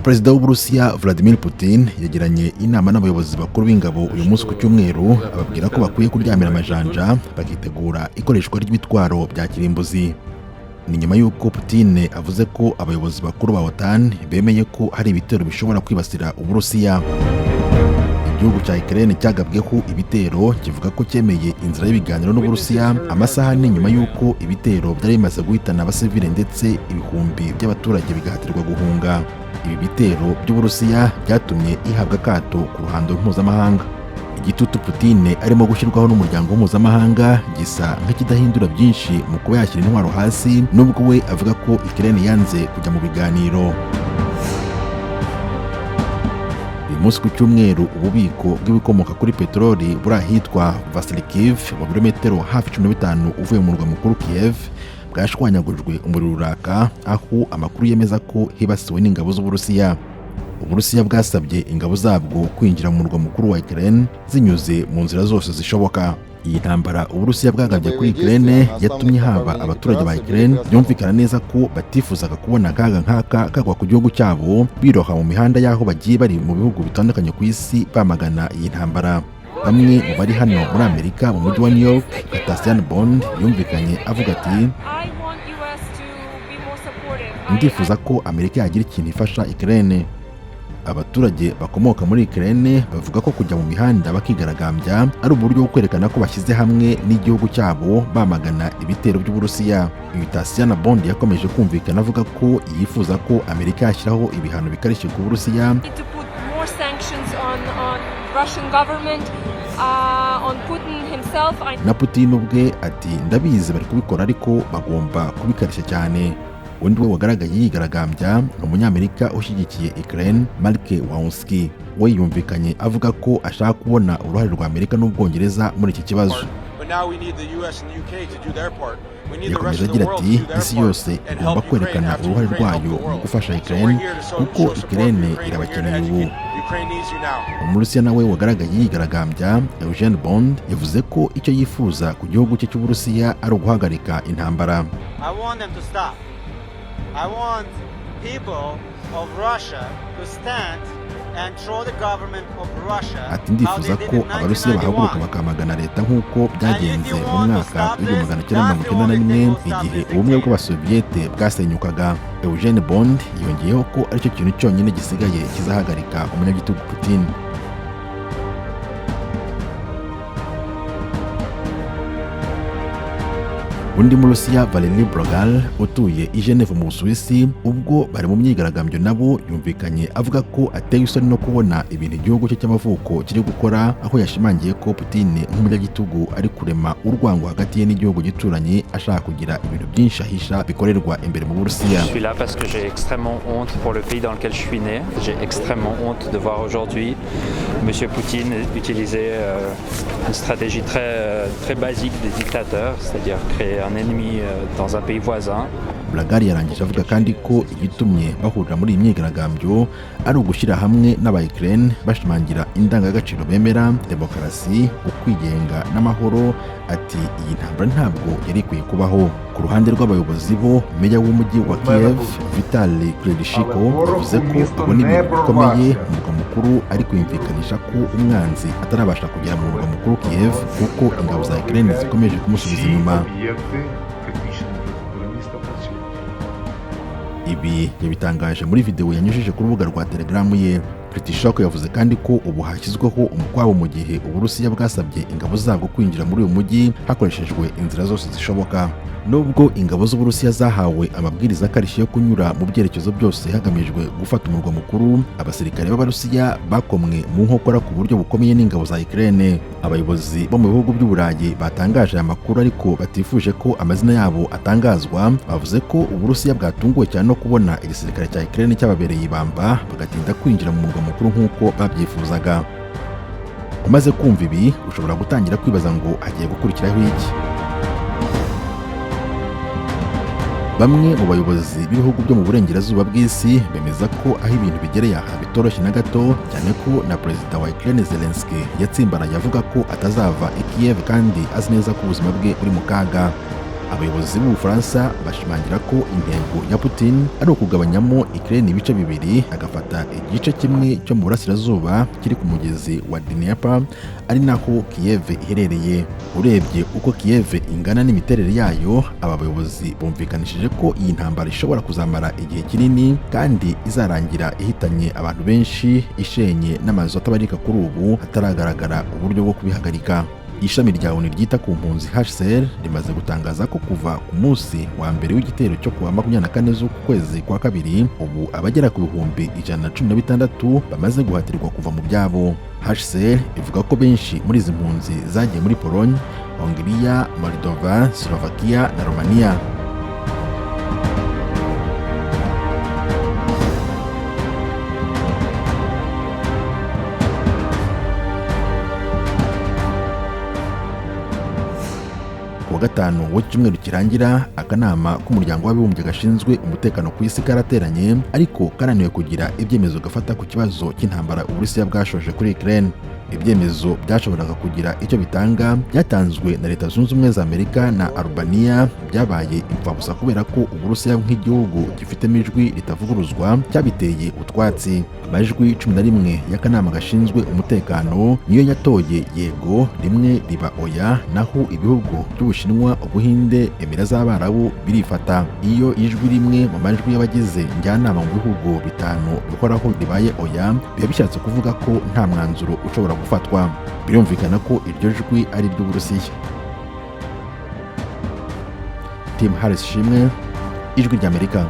Perezida w'Uburusiya Vladimir Putin yagiranye inama n'abayobozi bakuru b'ingabo uyu munsi ku cyumweru, ababwira ko bakwiye kuryamira amajanja bakitegura ikoreshwa ry'ibitwaro bya kirimbuzi. Ni nyuma y'uko Putin avuze ko abayobozi bakuru ba OTAN bemeye ko hari ibitero bishobora kwibasira Uburusiya. Igihugu cya Ukraine cyagabweho ibitero kivuga ko cyemeye inzira y'ibiganiro n'Uburusiya, amasaha 4 nyuma y'uko ibitero byari bimaze guhitana abasivile ndetse ibihumbi by'abaturage bigahatirwa guhunga. Ibi bitero by'Uburusiya byatumye ihabwa akato ku ruhando mpuzamahanga. Igitutu Putin arimo gushyirwaho n'umuryango mpuzamahanga gisa nk'ikidahindura byinshi mu kuba yashyira intwaro hasi, nubwo we avuga ko Ukraine yanze kujya mu biganiro. Uyu munsi ku cyumweru, ububiko bw'ibikomoka kuri peteroli buri ahitwa Vasilikiv, mu birometero hafi 15 uvuye mu murwa mukuru Kiev, bwashwanyagujwe umuriro uraka, aho amakuru yemeza ko hibasiwe n'ingabo z'Uburusiya. Uburusiya bwasabye ingabo zabwo kwinjira mu murwa mukuru wa Ukraine zinyuze mu nzira zose zishoboka. Iyi ntambara Uburusiya bwagabye kuri Ukraine yatumye haba abaturage ba Ukraine, byumvikana neza ko batifuzaga kubona akaga nk'aka kagwa ku gihugu cyabo, biroha mu mihanda y'aho bagiye bari mu bihugu bitandukanye ku isi bamagana iyi ntambara. Bamwe mu bari hano muri Amerika mu mujyi wa New York, nka Tasian Bond, yumvikanye avuga ati: "Ndifuza ko Amerika yagira ikintu ifasha Ukraine." Abaturage bakomoka muri Ukraine bavuga ko kujya mu mihanda bakigaragambya ari uburyo bwo kwerekana ko bashyize hamwe n'igihugu cyabo bamagana ibitero by'Uburusiya. Uyu Tasiana Bond yakomeje kumvikana avuga ko yifuza ko Amerika yashyiraho ibihano bikarishye ku Burusiya. To put more sanctions on Russian government, on Putin himself. I Na Putin ubwe ati: "Ndabizi bari kubikora, ariko bagomba kubikarishya cyane." Undi we wagaragaye yigaragambya ni Umunyamerika ushyigikiye Ukraine, Mark Wonski. We yumvikanye avuga ko ashaka kubona uruhare rwa Amerika n'Ubwongereza muri iki kibazo. Yakomeje agira ati: "Isi yose igomba kwerekana uruhare rwayo mu gufasha Ukraine, kuko Ukraine irabakeneye ubu." Umurusiya nawe wagaragaye yigaragambya, Eugene Bond, yavuze ko icyo yifuza ku gihugu cye cy'Uburusiya ari uguhagarika intambara. I want them to stop. I want people of Russia to stand and throw the government of Russia Ati: "Ndifuza ko Abarusiya bahaguruka bakamagana leta nk'uko byagenze mu mwaka w'1991, igihe ubumwe bw'Abasoviyete bwasenyukaga." Eugene Bond yongeyeho ko aricyo kintu cyonyine gisigaye kizahagarika umunyagitugu Putin. Undi Murusiya, Valerie Brogal, utuye i Geneve mu Busuwisi, ubwo bari mu myigaragambyo nabo, yumvikanye avuga ko ateye isoni no kubona ibintu igihugu cye cy'amavuko kiri gukora, aho yashimangiye ko Putin nk'umunyagitugu ari kurema urwango hagati ye n'igihugu gituranye, ashaka kugira ibintu byinshi ahisha bikorerwa imbere mu Burusiya. Je suis là parce que j'ai extrêmement honte pour le pays dans lequel je suis né. J'ai extrêmement honte de voir aujourd'hui M. Poutine utiliser une stratégie très, très basique des dictateurs, c'est-à-dire créer un ennemi dans un pays voisin. Blagari yarangije avuga kandi ko igitumye bahurira muri iyi myigaragambyo ari ugushyira hamwe n'aba Ukraine, bashimangira indangagaciro bemera: demokarasi, ukwigenga n'amahoro. Ati: "Iyi ntambara ntabwo yari ikwiye kubaho." Ku ruhande rw'abayobozi bo, meya w'umujyi wa Kiev, Vitali Klitschko, yavuze ko abona ibintu bikomeye mu murwa mukuru, ariko yumvikanisha ko umwanzi atarabasha kugera mu murwa mukuru Kiev, kuko ingabo za Ukraine zikomeje kumusubiza inyuma. Об'єкти критичної інфраструктури міста працюють. Ibi yabitangaje muri videwo yanyujije ku rubuga rwa Telegram ye. Klitschko yavuze kandi ko ubu hashyizweho umukwabo, mu gihe Uburusiya bwasabye ingabo zabwo kwinjira muri uyu mujyi hakoreshejwe inzira zose zishoboka. Nubwo ingabo z'Uburusiya zahawe amabwiriza akarishye yo kunyura mu byerekezo byose hagamijwe gufata umurwa mukuru, abasirikare b'Abarusiya bakomwe mu nkokora ku buryo bukomeye n'ingabo za Ukraine. Abayobozi bo mu bihugu by'Uburayi batangaje aya makuru, ariko batifuje ko amazina yabo atangazwa, bavuze ko Uburusiya bwatunguwe cyane no kubona igisirikare cya Ukraine cyababereye ibamba, bagatinda kwinjira mu murwa mukuru nk'uko babyifuzaga. Umaze kumva ibi, ushobora gutangira kwibaza ngo hagiye gukurikiraho iki? Bamwe mu bayobozi b'ibihugu byo mu burengerazuba bw'isi bemeza ko aho ibintu bigereye aha bitoroshye na gato, cyane ko na Perezida wa Ukraine Zelensky yatsimbaraye avuga ko atazava i Kiev kandi azi neza ko ubuzima bwe buri mu kaga. Abayobozi b'Ubufaransa bashimangira ko intego ya Putin ari ukugabanyamo Ukraine ibice bibiri, agafata igice kimwe cyo mu burasirazuba kiri ku mugezi wa Dnieper, ari naho Kiev iherereye. Urebye uko Kiev ingana n'imiterere yayo, aba bayobozi bumvikanishije ko iyi ntambara ishobora kuzamara igihe kinini kandi izarangira ihitanye abantu benshi, ishenye n'amazu atabarika. Kuri ubu hataragaragara uburyo bwo kubihagarika. Ishami rya ONU ryita ku mpunzi HCR rimaze gutangaza ko kuva ku munsi wa mbere w'igitero cyo kuwa 24 z'uku kwezi kwa kabiri, ubu abagera ku 116,000 bamaze guhatirwa kuva mu byabo. HCR ivuga ko benshi muri izi mpunzi zagiye muri Pologne, Hongiriya, Moldova, Slovakia na Romania. Kuwa gatanu w'icyumweru kirangira, akanama k'Umuryango w'Abibumbye gashinzwe umutekano ku isi karateranye, ariko kananiwe kugira ibyemezo gafata ku kibazo cy'intambara Uburusiya bwashoje kuri Ukraine. Ibyemezo byashoboraga kugira icyo bitanga byatanzwe na Leta Zunze Ubumwe za Amerika na Albania byabaye imfabusa, kubera ko Uburusiya nk'igihugu gifitemo ijwi ritavuguruzwa cyabiteye utwatsi. Amajwi 11 y'akanama gashinzwe umutekano niyo yatoye yego, rimwe riba oya, naho ibihugu by'Ubushinwa, Ubuhinde, Emira z'Abarabu birifata. Iyo ijwi rimwe mu majwi y'abagize njyanama mu bihugu bitanu bihoraho ribaye oya, biba bishatse kuvuga ko nta mwanzuro ushobora gufatwa. Birumvikana ko iryo jwi ari iry'Uburusiya. Tim Harris Shimwe, Ijwi ry'Amerika.